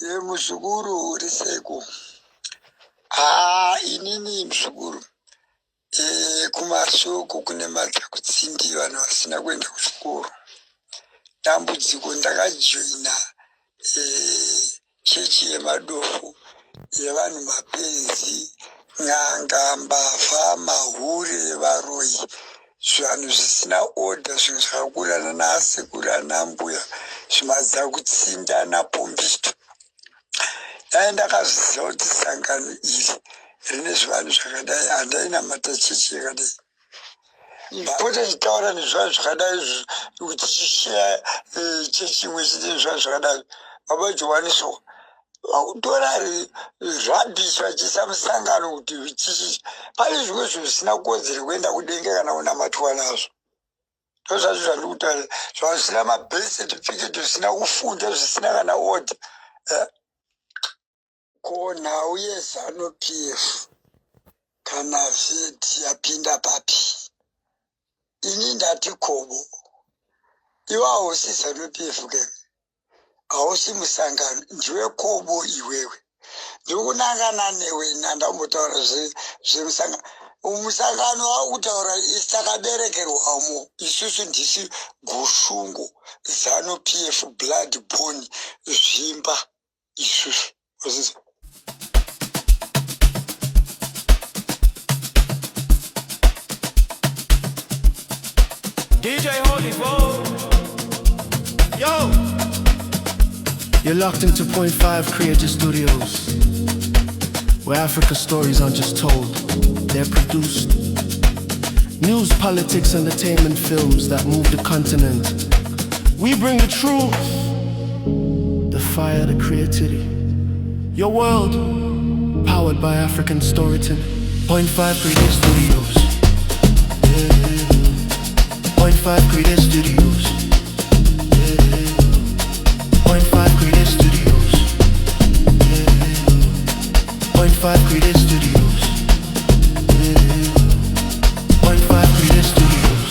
Iwe muzukuru uri seiko? Haa inini muzukuru e, kumasoko kune madzakutsindi vanhu vasina kuenda kuchikoro. Dambudziko ndakajoina e, chechi yemadofo yevanhu mapenzi, n'anga, mbavha, mahure, varoyi, zvivanhu zvisina order, zvinhu zvakakura nanasekuru anambuya, zvimadzakutsindi anapombito. Dai ndakazviziva kuti sangano iri rine zvivanhu zvakadai, handainamata chechi yakadai. Pota chitaura nezvivanhu zvakadai kuti chisheya eh, chechimwe chine zvivanhu zvakadai. Baba Johaniso vakutora rubbish vachiisa musangano kuti chichi pane zvimwe zvinhu zvisina kodzero kuenda kudenga kana kunamatwa nazvo. Ndozvacho zvandiri kutaura, zvisina mabirth certificate, zvisina kufunda, zvisina kana order. Eh? Ko nhau yeZanu PF kana VED yapinda papi? Ini ndati kobo. Iwe hausi Zanu PF ke. Hausi musangano, ndiwe kobo iwewe. Ndiri kunangana newe nandambotaura zvemusangano. Musangano wakutaura isi takaberekerwamo isusu ndisi Gushungo Zanu PF blood born zvimba. Isusu. Wazvinzwa? DJ Holy Bo. Yo! You're locked into Point Five Creative Studios, where Africa stories aren't just told, they're produced. News, politics, entertainment, films that move the continent. We bring the truth, the fire, the creativity. Your world, powered by African storytelling. Point Five Creative Studios. Yeah. Point Five Creative Studios. Yeah. Point Five Creative Studios. Yeah. Point Five Creative Studios. Yeah. Point Five Creative Studios.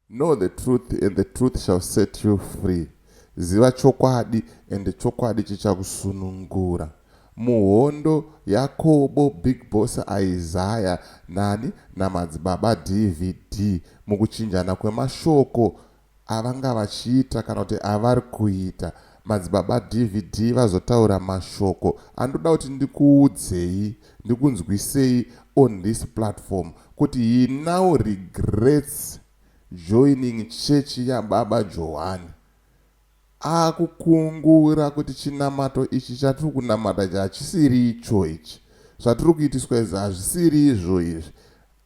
Know the truth and the truth shall set you free. Ziva chokwadi and chokwadi chichakusunungura. Muhondo yaKobo Big Boss Isaiah nani naMadzibaba DVD mukuchinjana kwemashoko avanga vachiita kana kuti avari kuita Madzibaba DVD vazotaura mashoko andoda kuti ndikuudzei ndikunzwisei on this platform kuti he now regrets joining chechi yababa Johani. Akukungura kuti chinamato ichi chatiri kunamata ichi hachisiri icho ichi. Zvatiri kuitiswa izvi hazvisiri izvo izvi.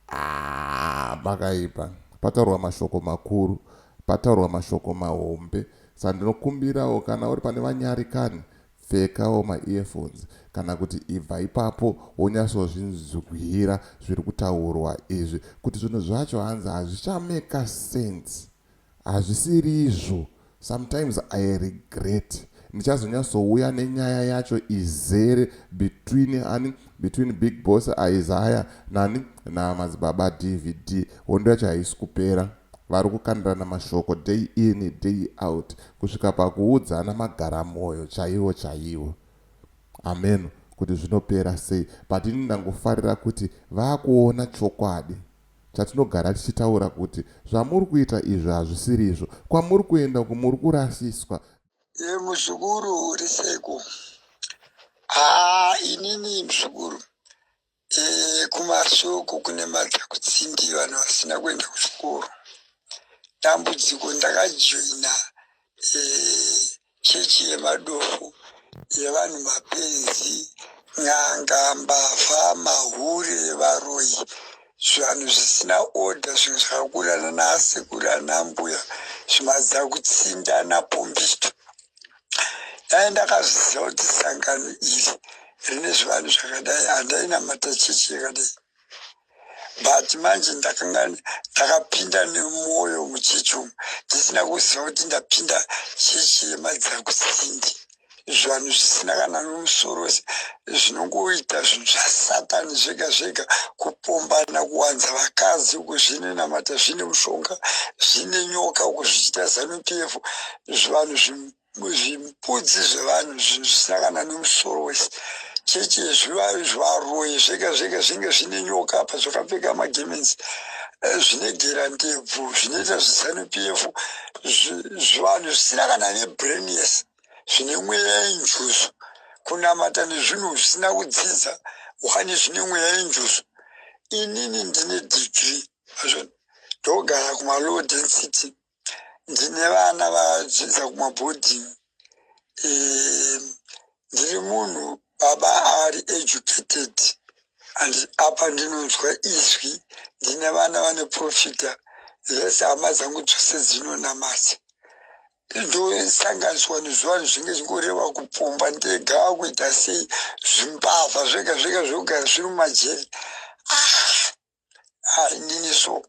Ah, pakaipa. Pataurwa mashoko makuru. Pataurwa mashoko mahombe. Saka ndinokumbirawo kana uri pane vanyarikani Pfekawo maearphones kana kuti ibva ipapo wonyatsozvinzwira zviri kutaurwa izvi kuti zvinhu zvacho hanzi hazvichameka sense hazvisirizvo sometimes I regret ndichazonyatsouya nenyaya yacho izere between ani between big boss Isaiah nani namadzibaba DVD hondo yacho haisi kupera Vari kukandirana mashoko day in day out kusvika pakuudzana magaramoyo chaiwo chaiwo. Hameno kuti zvinopera sei but ini ndangofarira kuti vakuona chokwadi chatinogara tichitaura kuti zvamuri kuita izvi hazvisirizvo. Kwamuri kuenda uku muri kurasiswa. Iwe muzukuru uri seiko? Haa inini muzukuru E, kumasoko kune madzakutsindi vanhu vasina kuenda kuchikoro. Dambudziko ndakajoina e, chechi yemadofo yevanhu mapenzi, n'anga, mbavha, mahure, varoyi, zvivanhu zvisina order, zvinhu zvakakura nanasekuru anambuya, zvimadzakutsindi anapombito. Dai ndakazviziva kuti sangano iri rine zvivanhu zvakadai handainamata chechi yakadai but manje ndakanga ndakapinda nemwoyo muchechi umu ndisina kuziva kuti ndapinda chechi yemadzirakusindi. Zvanhu zvisina kana nomusoro wese, zvinongoita zvinhu zvasatani zvega zvega, kupombana, kuwanza vakadzi uku, zvine namata, zvine mushonga, zvine nyoka uku, zvichiita Zanu PF. Zvivanhu, zvimbudzi zvevanhu, zvinhu zvisina kana nemusoro wese. Chechi zvivaroyi zvega zvega, zvinge zvine nyoka apa, zvakapfeka magemenzi, zvine gera ndebvu, zvinoita zveZanu PF, zvivanhu zvisina kana nebrain yese, zvine mweya yenjuzu, kunamata nezvinhu zvisina kudzidza, wane zvine mweya yenjuzu. Inini ndine degree, ndogara kumalow density, ndine vana vadzidza kumaboarding. Ndiri munhu baba ari educated and apa ndinonzwa izwi. Ndine vana vane profita vese, hama dzangu dzose dzinonamata. Ndosanganiswa nezvivanhu zvinge zvingoreva kupomba ndega, kuita sei, zvimbavha zvega zvega, zvekugara zviri mumajeri. Ah, inini so,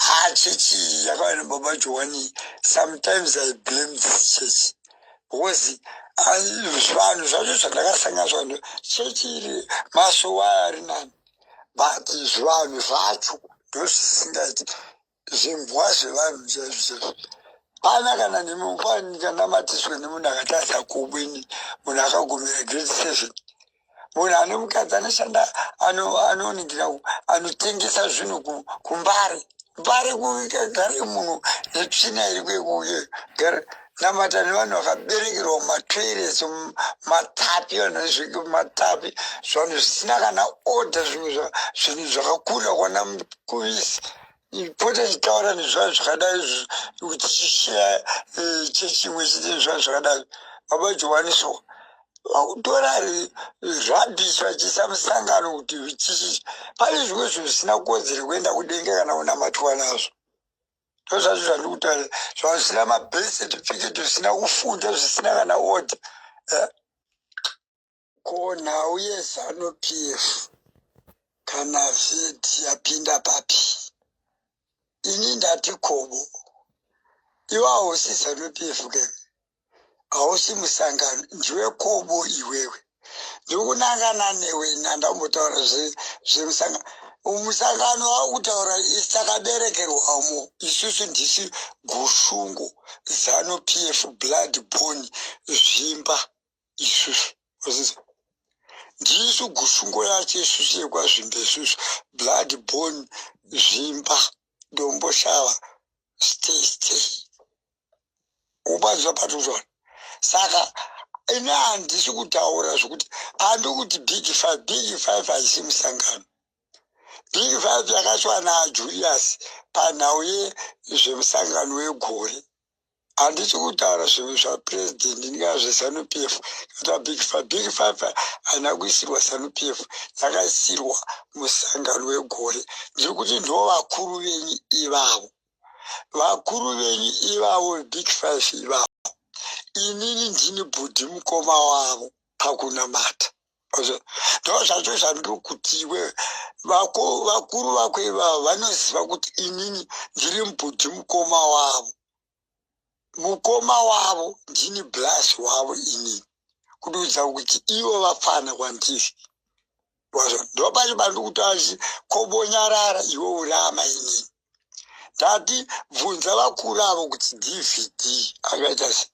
ah, chechi iyi yakauya nababa Johani, sometimes I blame this church because zvanhu zvacho zvandakasanganiswa. Chechi iri masowa ari nani, but zvanhu zvacho ndozvisingaiti, zvimbwa zvevanhu chaizvo chaizvo. Pana kana ndikanamatiswe nemunhu akatarisa kubwini, munhu akagumira grade 7, munhu ane mukadzi anoshanda, anoningira, anotengesa zvinhu kuMbare. Mbare kugare munhu netsvina iri kwekugare. Namata nevanhu vakaberekerwa mumatoilets, matapi, vanhu matapi, zvanhu zvisina kana order, zvimwe zvinhu zvakakurira kwana mukuvisi. Pota chitaura nezvanhu zvakadai, kuti chisheya chechimwe chite zvanhu zvakadai. Baba Johaniso vakutora rubbish vachiisa musangano kuti chichi. Pane zvimwe zvinhu zvisina kodzero kuenda kudenga kana kunamatwa nazvo. Ndozvacho zvandiri kutaura, zvanhu zvisina mabirth certificate, zvisina kufunda, zvisina kana order. Ko nhau yeZanu PF kana VED yapinda papi? Ini ndati kobo, iwe hausi Zanu PF ke, hausi musangano, ndiwe kobo iwewe. Ndiri kunangana newe nandambotaura zvemusangano. Musangano wakutaura isi takaberekerwamo isusu, ndisi Gushungo, Zanu PF, blood born Zvimba. Isusu ndisu Gushungo yacho isusu yekwaZvimba, isusu blood born Zvimba, Domboshava, stay stay upanzwa patuzvona. Saka ini handisi kutaura zvokuti handi kuti Big Five. Big Five haisi musangano. Big Five yakaiswa naJulius panhau yezvemusangano wegore. Handisi kutaura zvinhu zvapurezidendi ndingaa zveZanu PF kata Big Five. Big Five haina kuisirwa Zanu PF, yakaisirwa musangano wegore. Ndiri kuti ndo vakuru venyu ivavo, vakuru venyu ivavo, Big Five ivavo. Inini ndini bhudhi mukoma wavo pakunamata. Ndo zvacho zvandiri kuti iwe, vakuru vako ivavo vanoziva kuti inini ndiri mubhudhi mukoma wavo, mukoma wavo, ndini blas wavo inini, kuduudza kuti ivo vafana kwandiri. Ndo pacho pandiri kutaura kobonyarara iwe urama. Inini ndati bvunza vakuru avo kuti DVD akaita sei.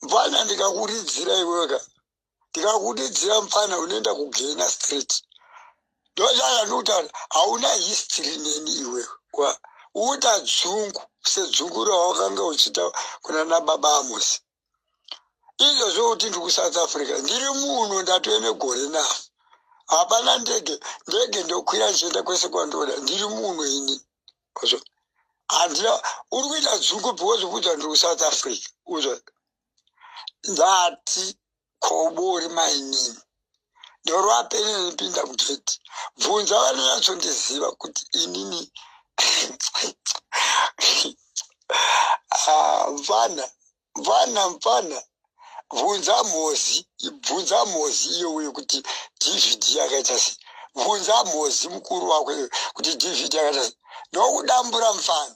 Mfana, ndikakuridzira iweka, ndikakuridzira mfana, unoenda kugena straight. Ndosaka ndikutaura, hauna history neni iwewe, uita dzungu sedzungu rawakanga uchiita kuna nababa Amosi. Izvozvo kuti ndiri kuSouth Africa, ndiri muno, ndatove negore nafu. Hapana ndege, ndege ndokwira ndichienda kwese kwandoda. Ndiri muno ini, handina. Uri kuita dzungu because ukuita ndiri kuSouth Africa. Uzvo ndati kobori mainini ndorwapene ndipinda mugeti. Bvunza vanonyatsondiziva kuti inini, ah, mfana, mfana, mfana, bvunza Mhozi, bvunza Mhozi iyoyo kuti DVD yakaita sei. Bvunza Mhozi mukuru wako kuti DVD yakaita sei. Ndokudambura mfana.